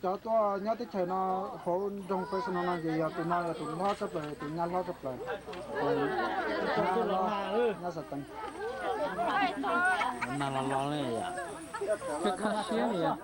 Cov tuaj nyob teb chaws no hauv nroog Fresno no ces yog tus no yog tus hlob tshaj plaws, tus nyab hlob tshaj plaws. Nyab xav teev. Mas los los li yom. Koj siab li yom.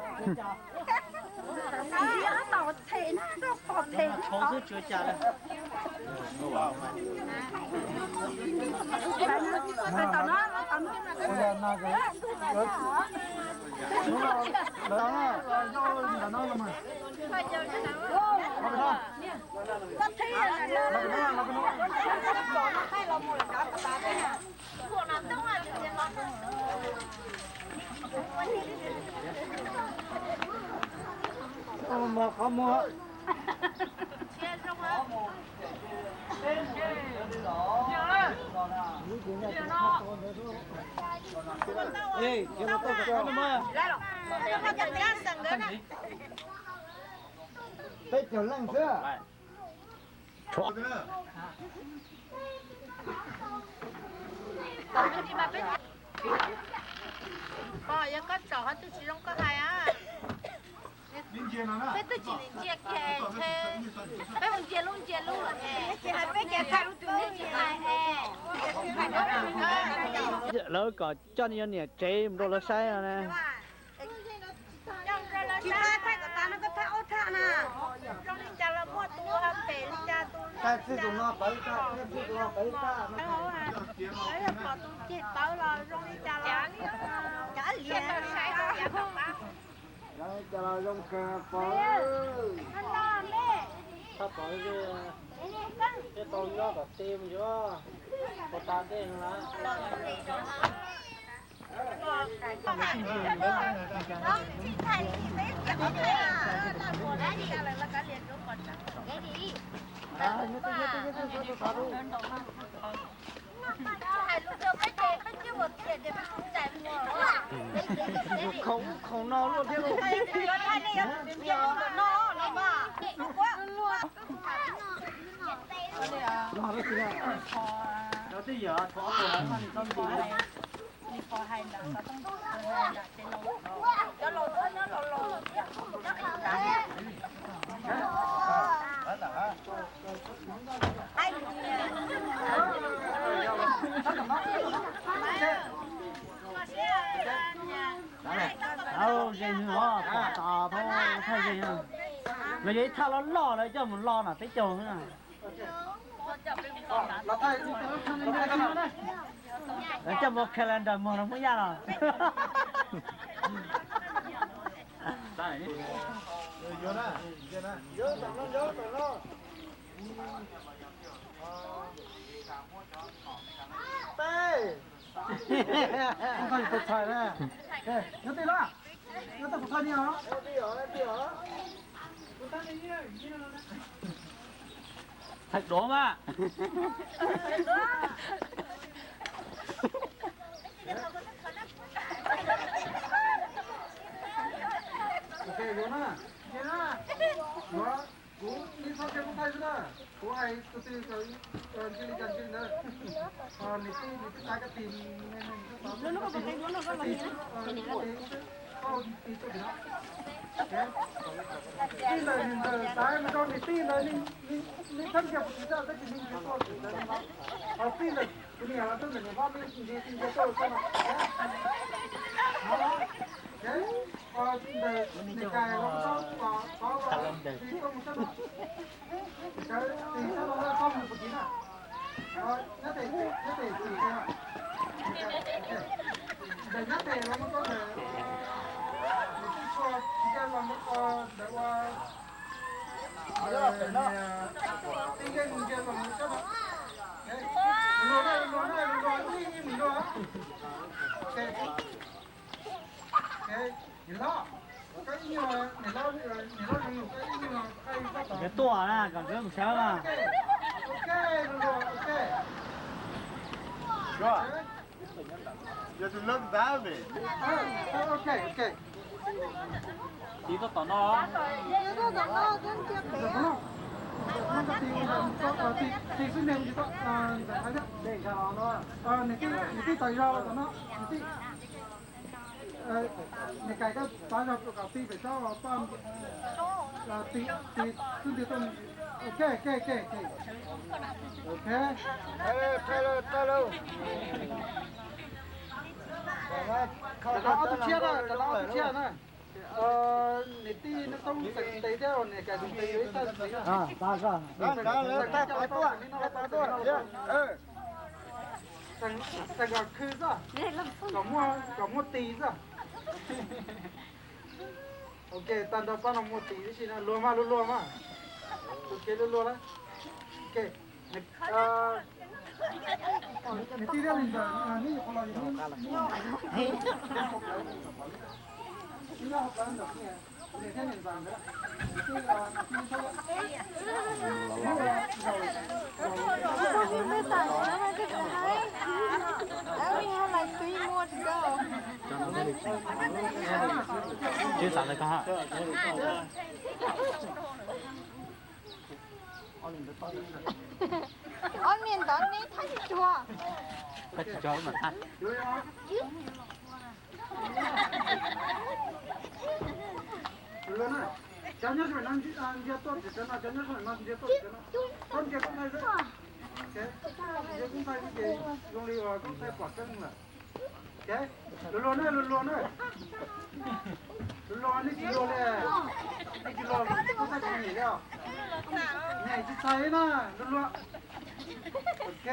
Peb caug leej xwb. Yog koj tsom ho twb tsis zoo koj hais. Peb twb tsis ntsia kiag, peb mus ntsia lub ntsia lub lawm ne. Tsis hais peb ces thaij lub twg nws tsis hais. Lawv kom coj nej cov niam tsev mus rau lawv saib no na. Tsis thaij, thaij kom tas no koj thaij ob thaj na. Zoo li cas los muaj tus phem li cas tus, thaij txij tus no pawv tag, thaij txij tus no pawv tag. Lawv yog pom tus ceg tawv los zoo li cas los, cas li, zoo li cas los zoo kawg pom. Thaij pom tej tau nyob tom tej mus yuav, puas tas tej no lawm. Khoom ub khoom no luaj thiab lauj. Ze hwv os, pom tas phob thaj ze. Los yog ib thaj loj loj lawv coj mus lo no peb caug xwb. Lawv coj mus calendar muag los muab yaj los. Nyob twg los? Nyob twg kuv thaij ni os. Thaij duav mas. Ok, yuav na. Yuav, kuv ib txhob kiag kuv thaij xwb na. Kuv hais tus twg ntsia li cas ntsia li ntawd. Nws twb, nws twb txav koj tis, tis xwb, tis xwb. Tij ntawd nws ntawd xav mus rau nws tij ntawd, nws txhawb nrhiav puas tsis txawj tab sis nws ntsia tuaj ntawd. Tij ntawd kuv niam los tuaj ntawm niam hlob me ntsis ntsia tuaj tuaj no. Ntawd niam kais los txhob tis tuaj mus txhob no. Tis txhob no txhob mus puas tsis na. Nyob tes, nyob tes tsis na. Ntawm nyob tes los mus tuaj ntawm, nws twb tshua tsis yog los mus ntawm ua, tij yeej mus ntsia los mus txhob no. Lus no, lus no, lus no, ib ib mus no. Niam hlob, koj ib nyuag, niam hlob, niam hlob zoo lus koj ib nyuag qhaij txhob tod. Nkawd tuaj na, kom nkawd mus sawv mas. Ok, lus no, ok. Yog tus lab ntawd me. Ok, ok. Tis txhob tom no. Nws tij tawm zog tom no, nws tij. Niam kais koj txav zog kom tij pem tsob paj. Tig, tig, tig, tig, ok, ok, ok, ok. Ok. Ê, tha lawm, tha lawm. Cov no ob tug tshiab na, cov no ob tug tshiab na. Niam tij Nuj Toob txeem tes thiab niam Kaim txeem tes yuav ib tag ntxiv na. Txeem kom khw xwb, kom muaj tis xwb. Ok, tag nrho pab no muaj tis tib si na, luag mas, luag luag mas. Tus kev luag luag na. Ok. Niam tij thiab li ntawd, neb yuav qhov los, neb nyob hauv plawv ntawm niam thiab niam ntxawm ntawd. Tsis xav li ko ha. Ob niag ntawd neb thab tsis tsuag. Thab tsis tsuag mas thab. Cov nyob sab no ntsia tuaj tim cov no, cov nyob sab no ntsia tuaj tim cov no. Koj ntsia koob thaij xwb. Ntsia koob thaij xwb ces zoo li uas koob thaij pom tseeb lawm. Luag luag na, luag luag na. Luag luag, nej tsis luag li. Nej tsis luag, koob thaij tsis nyiam li os. Nyiam tsis txhais na, luag luag. Ok.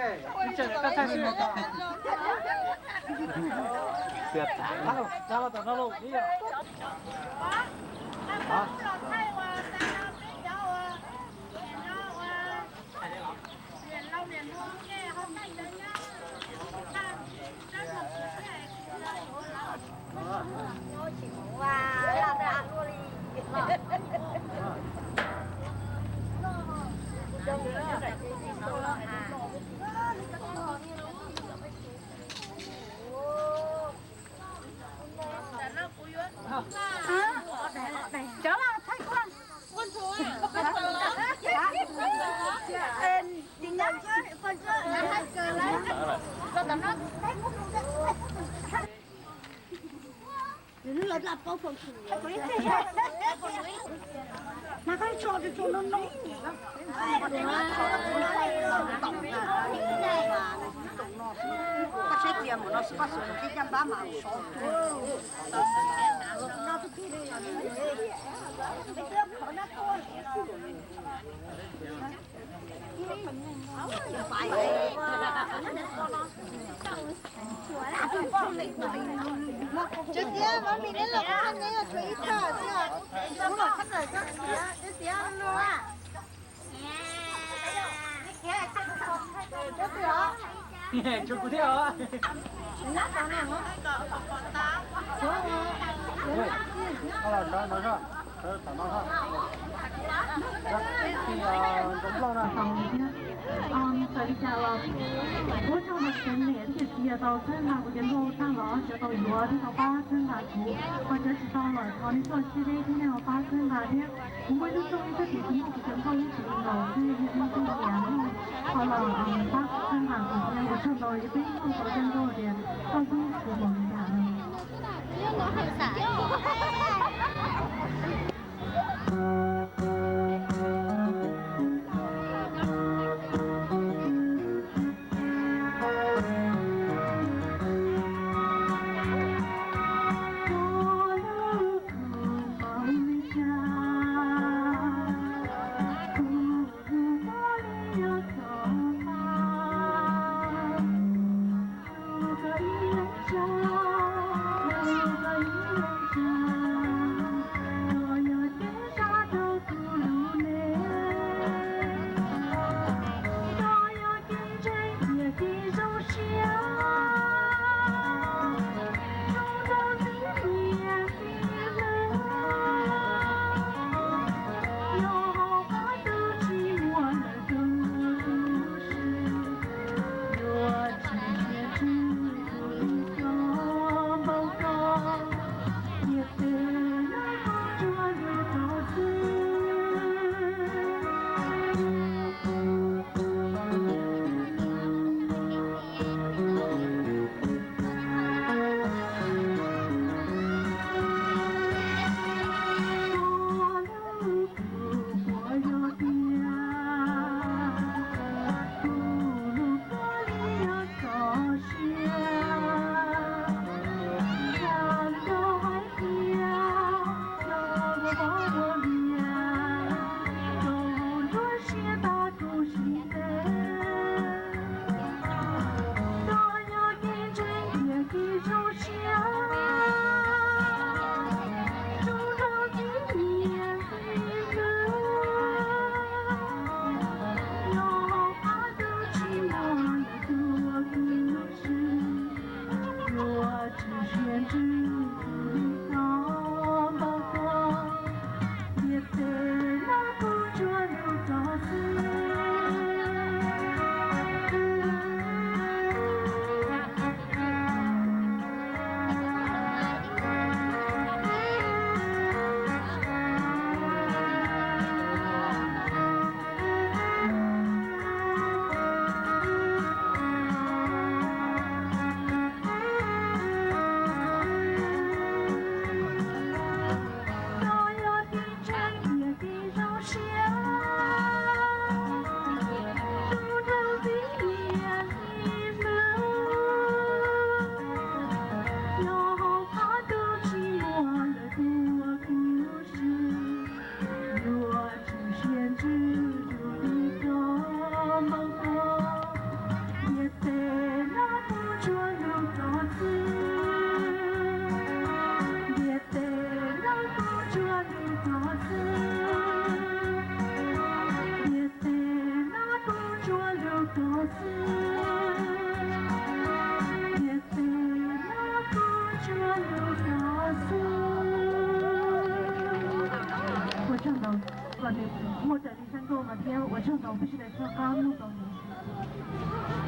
Cov no thaij kuv. Tsuas tias mami neb los qhov neb yog tsuas ib tag xwb, kuv los qhov ntawm koj tiav, koj tiav luag. Tsuas kuv thiab os. Txawm li cas los ua tsaug rau cov niam thiab cov txiv uas tau txhawb nqa kuv cov nkauj tag los, cov tau yuav thiab tau pab txhawb nqa kuv, ho cov tsis tau los thov nej txoj siab deb thiab nej ho pab txhawb nqa thiab. Kuv muaj ib lub rooj ib txoj kev kuv muaj kuv cov nkauj ib txwm los thiab ib txoj kev ho los pab txhawb nqa kuv thiab. Ua tsaug ntau, yog peb ib txoj tau coj nkauj tias koj hlub kuv npaum li cas. ua liaj rau nruab siab tag kuv sim ntev. Koj yog kev ntseeg thiab kev zoo siab, zoo nraug txiv niam txiv kwv, yog hauv qab ntuj tsis muaj lwm tus ua kuv swm, yuav tsum siab ntsws tus lig tau npau koj, ntiaj teb no kuv tsuas hlub koj xwb. Koj yog kev ntseeg thiab kev zoo siab, zoo nraug txiv niam txiv kwv, yog hauv qab ntuj tsis muaj lwm tus ua kuv swm, yuav tsum siab ntsws tus lig tau npau koj, ntiaj teb no kuv tsuas hlub koj xwb. Ntiaj teb no kuv tsuas hlub koj xwb. Ntiaj teb no kuv tsuas hlub koj xwb. Ntiaj teb no kuv tsuas hlub koj xwb. Ua tsaug ntau, kom nws muaj raws li xab nkauj no thiab ua tsaug ntau peb sawv daws txhawb qab mloog tau ntawd.